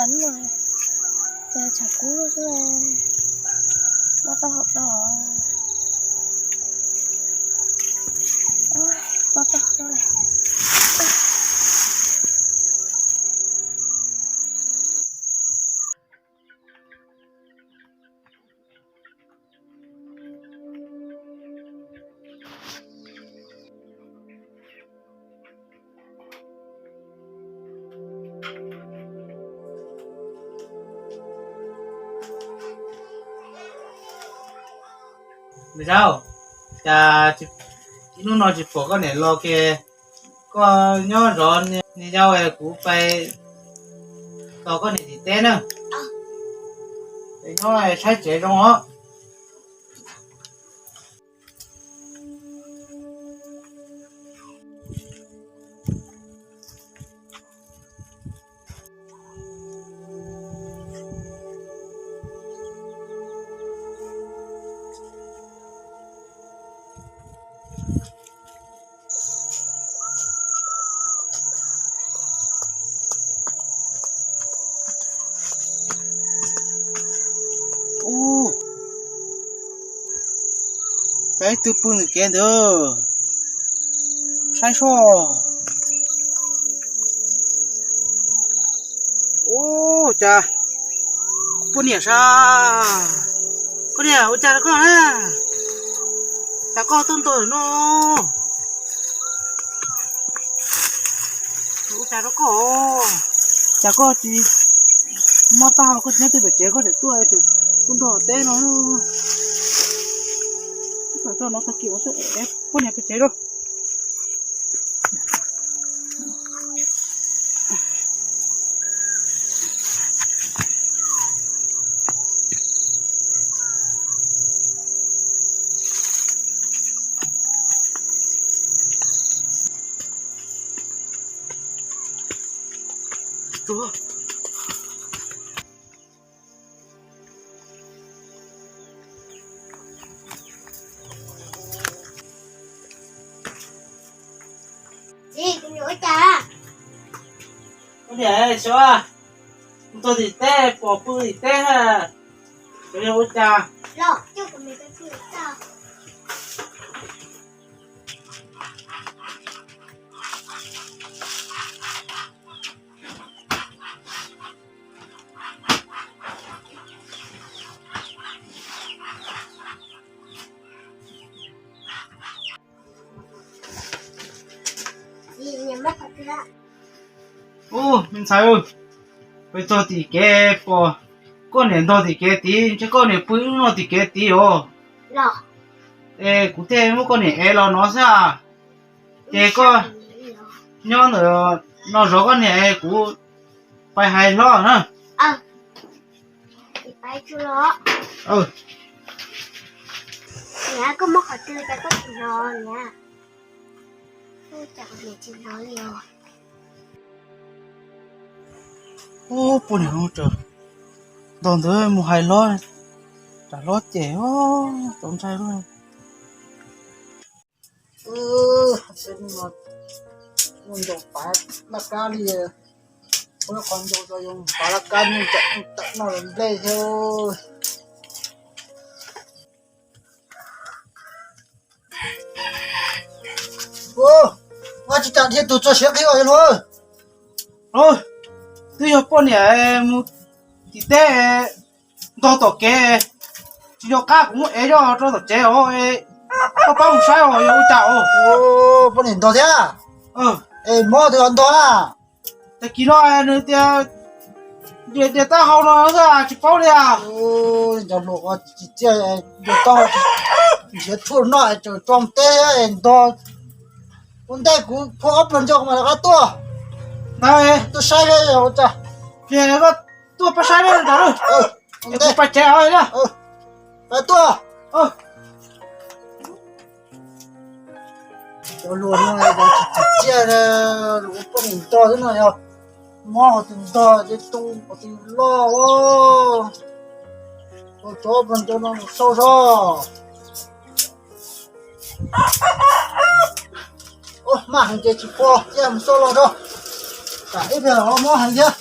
Kub no, cas tshav kub xwb, mob taub hau tau, mob taub hau. Niam Zaub, cas hnub no tsis pom koj niam los kiag? Koj nyob zov niam yau, kuv pais tos koj niam tim teb na. Nyob saib tsev zoo os. Ub, cas ib tug pw ntawm kev ntawd, saib soj. Ub, cas poj niam sas, poj niam ua cas rau koj na? Cas koj tuaj ntog no? Ua cas rau koj? Cas koj tsis mob taub hau koj tsis nyob twj pem tsev koj tseem tuaj tuaj ntog teb no? Txog no tag kis ua xwb, poj niam pem tsev lauj. Ua cas? Ua niam, xyov mus txog tim teb pom pw tim teb, xyov yog ua cas. Ub, me ntxhais, peb txog tim kev pom koj niam ntog tim kev tid, ntshe koj niam pw lub no tim kev tid os. Es kuv thiaj muab koj niam ev los no xwb. Ces koj nyob ntawm no zov koj niam es kuv pais hais hlob na. Ub, poj niam ntog ntawd mus hais hlob, tsam hlob cem, tau ntshai lawm. Mus ncaus pav laj kab li, ua qhov ncau rau yus pav laj kab nyob tawm noj nplej thiab. Ua tsis tas dhia tus txog siav qhia os yawg hluas. Twb yog poj niam mus tim teb ntog tom kev, tsis nco qab kuv muab ev coj rau tom tsev os, koj pab mus saib os yog ua cas os. Poj niam ntog thiab. Es mob tus ntog na. Tag kis no nws tias ntias taub hau no xwb tsis paub li. Cov hluas tsis txiaj, ntias taub hau nrhiav tshuaj noj tseem tso teb ntog. Ua ntej kuv phua ob pluag ncau mas rov qab tuaj. Tuaj saib seb yog ua cas. Ces koj tuaj pab saib na. Kuv pais tsev os na. Pab tuaj. Cov hluas no tsis txiaj, ua poj niam ntog xwb no yog mob hos tus ntog ces tu hos tus loj. Ua tsov pluag ncau no mus sau zog. Maj heev ces tsis pom, cia mus sau los zog. Tsam ib pliag los mob heev thiab.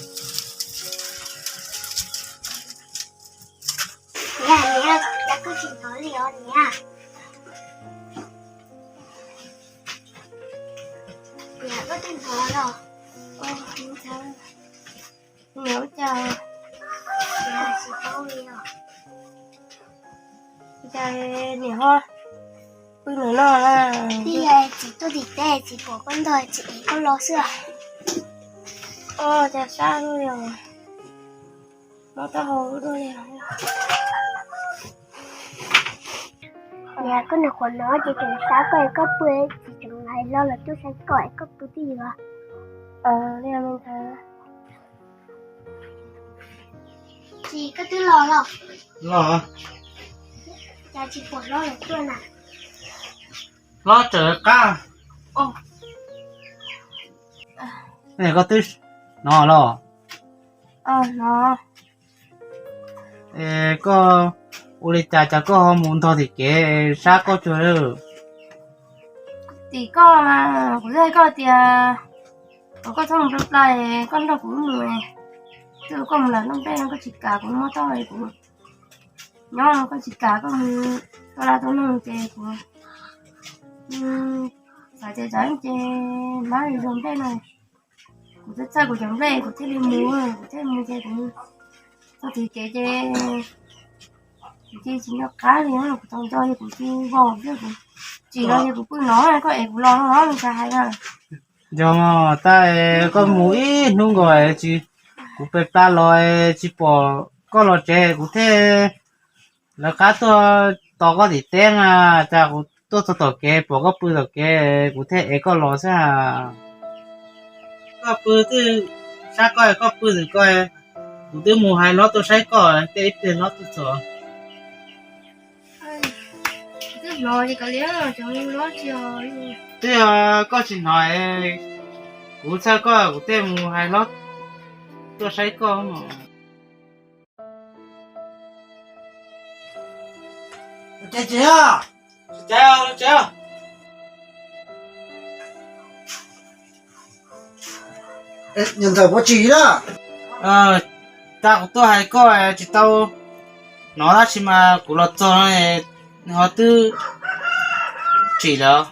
Cas niam ho pw nws no na? Tij, txiv tuaj tim teb, txiv pom koj ntog, txiv ev koj los xwb. Oj, cas sab luaj li os. Mob taub hau dua li. Niam, koj nws qhuav no ces tseem sab koj es koj pw, txiv tseem hais los lawv tuaj saib koj es koj pw twj ywm. Txiv, koj twb los los? Los. Cas tsis pom hlob lawv tuaj na? Hlob tseem lawv qab. Koj twb hnov los? Hnov. Es koj ua li cas, cas koj ho mus ntog tim kev, sab koj cuag lawm? Tim koj mas kuv twb hais koj tias kom koj txhob mus plaj plaj, koj nrog kuv mus, twb koj mus lawm noj nplej no koj tsis kam kuv mob taub hau, kuv nyob no koj tsis kam koj mus tua laj tua noog ces kuv xav tias tsam ces mab li zog nplej no, kuv txawj txawj kuv cov nplej kuv thiaj li mus, kuv thiaj mus ces kuv txog tim kev ces kuv cia tsis nco qab li, kuv tau nco ces kuv cia vau xwb, kuv tsis los ces kuv pw no, koj es kuv los no cas hais na. Yog tab koj mus ib hnub nkaus tsis, kuv pes plab los tsis pom koj los tsev, kuv thiaj lawv qab tuaj tos koj tim teb na, cas kuv tuaj txog tom kev pom koj pw tom kev, kuv thiaj ev koj los xwb. Koj pw twb sab koj, koj pw ntawm koj, kuv twb mus hais hlob tuaj saib koj, tej ib pliag hlob tuaj txog. Twb koj tsis hnov, kuv txhawj koj kuv thiaj mus hais hlob tuaj saib koj. Ntxawm puas tsis na? Tag kuv tuaj hais koj tsis tau hnov dab tsi mas kuv los txog no nws ho twb tsim lawm.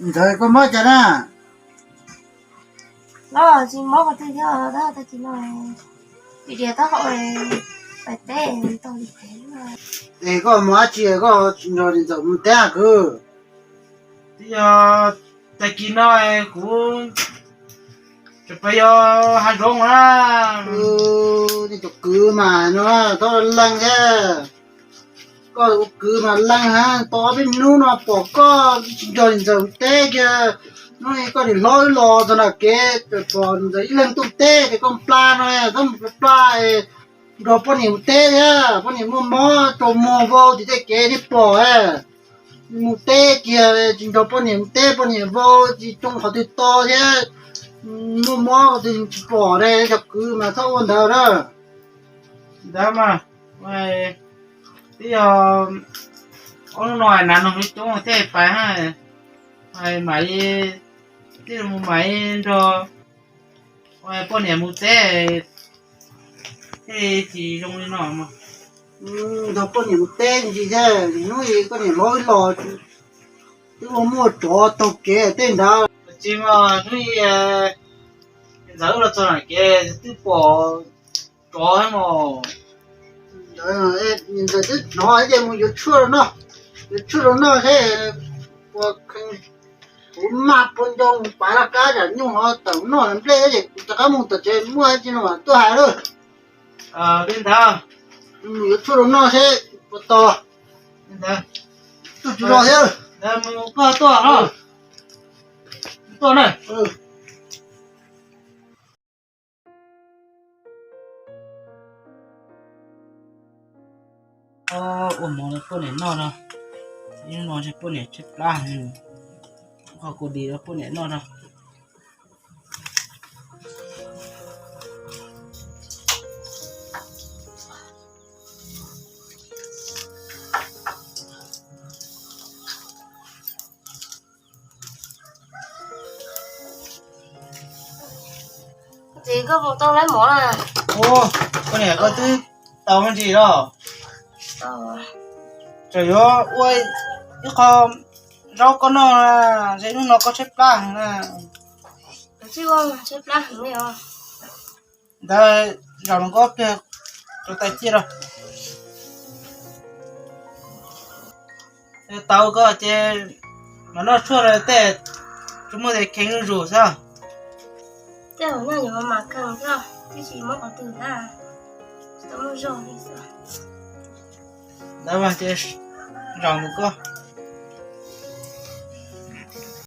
Ntxawm, koj mob cas na? Los tsis mob qhov twg thiab, tab tag kis no diav taub hau, pais teb tau li teb. Es koj mus dab tsi koj tsis nrog niam ntxawm mus teb kwv? Twb yog tag kis no kuv tseem pais yos hav zoov na. Nej tus kwv mas no txhob leeg thiab. Koj tus kwv mas leeg heev, tau ob peb hnub no pom koj tsis nrog niam ntxawm mus teb kiag. Hnub no koj niam hlob wb los txog nram kev pom niam ntxawm ib leeg tuaj teb ces koj plab no, txhob mus plab, nrog poj niam mus teb thiab. Poj niam muaj mob rau muag vau tim tej kev nej pom. Mus teb kiag tsis nrog poj niam mus teb, poj niam vau tsis tsoo qhov twg to thiab, muaj mob qhov twg tsis pom ne. Cov kwv mas txhob ua ntawd na. Ntawd mas, twb yog ob hnub no hais nav noog coob coob thiaj pais, mam li tij mus mam li nrog poj niam mus teb, thiaj li tsis zoo li no. Nrog poj niam mus teb ntsis thiab, hnub ib koj niam hlob wb los twb ua muaj tsov taug kev tej ntawd. Tsis mas hnub ib ntxawm wb los txog nram kev twb pom tsov thiab mas. Ntxawm twb hnov tias mus yuav tshuaj rau noj, yuav tshuaj rau noj seb puas kheev, kuv maj puas nco mus pav laj kab zam nyuj ho tawm noj nplej ces kuv rov qab mus tom tsev muaj dab tsi no mas tuaj hais lauj. Li ntawd, mus yuav tshuaj rau noj seb puas tos. Li ntawd, tuaj tsis los thiab. Mus koj tuaj, tuaj na. Ua mov rau poj niam noj no, ib hnub no ntshe poj niam tshaib plab heev, qhov kuv di rau poj niam noj no. Txiv, koj puas tau laib mov na? Ua, koj niam, koj twb tau me ntsis los? Tseem yuav ua ib qho zaub koj noj na, ntshe hnub no koj tshaib plab heev na. Tsis ua, tsis plab heev li os. Ntawd zaum nkaus pliag rau tais ciaj rau. Tau koj ces mam noj tshuaj rau tej, tsis muaj tes kheev zuj zus xwb. Tej zaum nyuam qhuav mam kheev thiab, twb tsis muab qhov twg ntag, tsis tau muaj zog li xwb. Ntawd mas ces zaum mus koj.